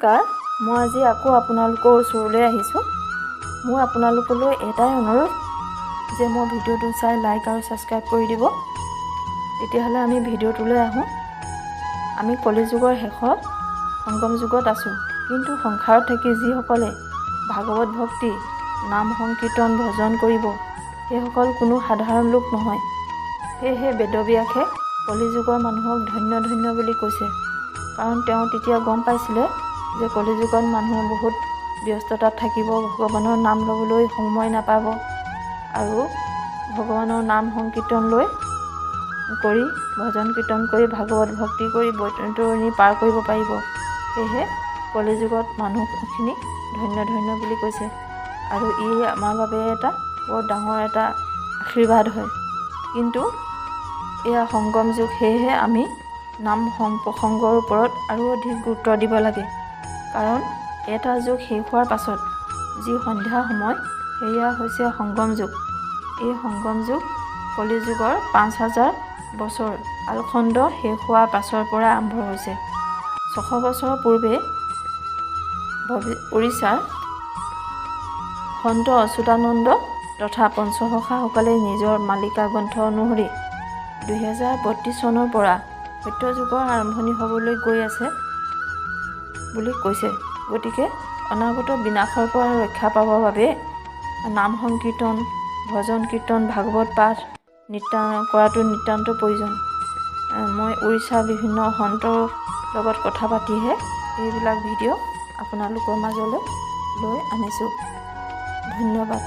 নমস্কাৰ, মই আজি আকৌ আপোনালোকৰ ওচৰলৈ আহিছোঁ। মোৰ আপোনালোকলৈ এটাই অনুৰোধ যে মোৰ ভিডিঅ'টো চাই লাইক আৰু ছাবস্ক্ৰাইব কৰি দিব। তেতিয়াহ'লে আমি ভিডিঅ'টোলৈ আহোঁ। আমি কলিযুগৰ শেষত সংগম যুগত আছোঁ, কিন্তু সংসাৰত থাকি যিসকলে ভাগৱত ভক্তি, নাম সংকীৰ্তন, ভজন কৰিব, সেইসকল কোনো সাধাৰণ লোক নহয়। সেয়েহে বেদব্যাসে কলিযুগৰ মানুহক ধন্য ধন্য বুলি কৈছে, কাৰণ তেওঁ তেতিয়া গম পাইছিলে যে কলিযুগত মানুহ বহুত ব্যস্ততাত থাকিব, ভগৱানৰ নাম ল'বলৈ সময় নাপাব আৰু ভগৱানৰ নাম সংকীৰ্তন লৈ কৰি, ভজন কীৰ্তন কৰি, ভাগৱত ভক্তি কৰি বৈতৰণি পাৰ কৰিব পাৰিব। সেয়েহে কলিযুগত মানুহখিনি ধন্য ধন্য বুলি কৈছে আৰু ই আমাৰ বাবে এটা বৰ ডাঙৰ এটা আশীৰ্বাদ হয়। কিন্তু এয়া সংগম যুগ, সেয়েহে আমি নাম প্ৰসংগৰ ওপৰত আৰু অধিক গুৰুত্ব দিব লাগে, কাৰণ এটা যুগ শেষ হোৱাৰ পাছত যি সন্ধ্যা সময়, সেয়া হৈছে সংগম যুগ। এই সংগম যুগ কলিযুগৰ 5000 বছৰ কালখণ্ড শেষ হোৱাৰ পাছৰ পৰা আৰম্ভ হৈছে। 600 বছৰৰ পূৰ্বে উৰিষ্যাৰ সন্ত অচ্যুতানন্দ তথা পঞ্চসখাসকলে নিজৰ মালিকা গ্ৰন্থ অনুসৰি 2032 চনৰ পৰা সত্যযুগৰ আৰম্ভণি হ'বলৈ গৈ আছে বুলি কৈছে। গতিকে অনাগত বিনাশৰ পৰা ৰক্ষা পাবৰ বাবে নাম সংকীৰ্তন, ভজন কীৰ্তন, ভাগৱত পাঠ কৰাটো নিতান্ত প্ৰয়োজন। মই উৰিষ্যাৰ বিভিন্ন সন্তৰ লগত কথা পাতিহে এইবিলাক ভিডিঅ' আপোনালোকৰ মাজলৈ লৈ আনিছোঁ। ধন্যবাদ।